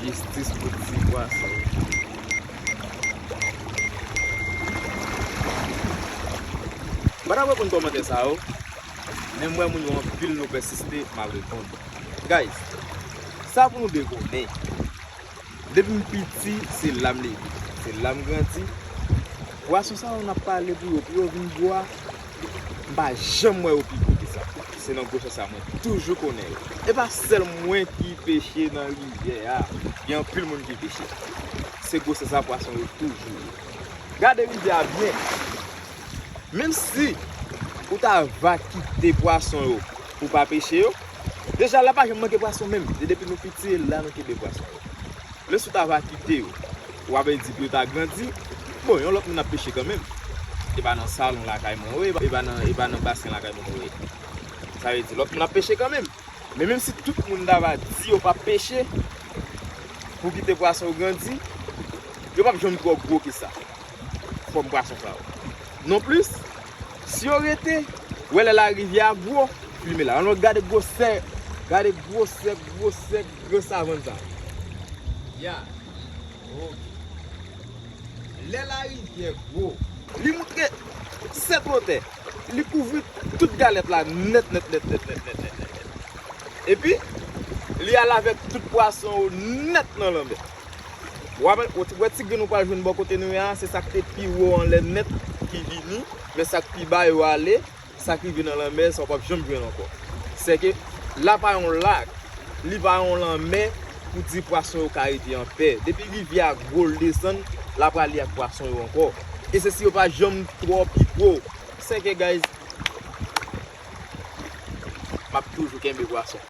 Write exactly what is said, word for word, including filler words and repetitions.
Jistis pou ti pwason. M pa t ap reponn kòmantè sa yo, men m wè moun yo anpil nou pèsiste, m ap reponn. Guys, sa pou nou de konnen. Depi m piti, se la m leve, se la m grandi. Pwason sa yo n ap pale pou yo, pou yo vin gwo a, m pa janm wè yo pi gwo ke sa. Se nan gwosè sa mwen toujou konnen yo. E pa sèl mwen ki peche nan rivyè a, gen anpil moun ki peche. Se gwosè sa pwason yo toujou ye. Gade rivyè a byen. Menm si ou ta va kite pwason yo pou pa peche yo, deja la pa janm manke pwason menm. Se depi nou piti, e la nou kenbe pwason yo. Men si w ta va kite yo, w ap di pou yo ta grandi, bon, yon lòt moun ap peche kanmenm. E pa nan salon lakay mwen, wi, e pa nan, e pa nan basen lakay mwen, wi. Sa vle di, lòt moun ap peche kanmenm. Men menm si tout moun ta va di yo p ap peche pou kite pwason yo grandi, yo p ap janm twò gwo ke sa. Fòm pwason sa yo. Nonplis, si yo rete, w wè lè larivyè a gwo, filme la. Ann gade gwosè, gade gwosè, gwosè, gran savann sa. Ya. Ok. Lè larivyè gwo, li moutre sèt wotè. Li kouvri tout galèt la nèt, nèt, nèt, nèt, nèt, nèt, nèt, nèt, nèt. Epi, li al avèk tout pwason yo nèt nan lanmè. W ap wè ti grenn ou pral jwenn bò kote nou ye a, se sa k te pi wo anlè nèt ki vini, men sa k pi ba yo ale, sa k rive nan lanmè, sa w p ap janm jwenn ankò. Sèke la pa yon lak, li pa yon lanmè pou di pwason yo ka rete anpè. Depi rivyè a gwo, l desann, l ap rale ak pwason yo ankò. E se si yo pa janm twò pi gwo. Sèke, guys, m ap toujou kenbe pwason.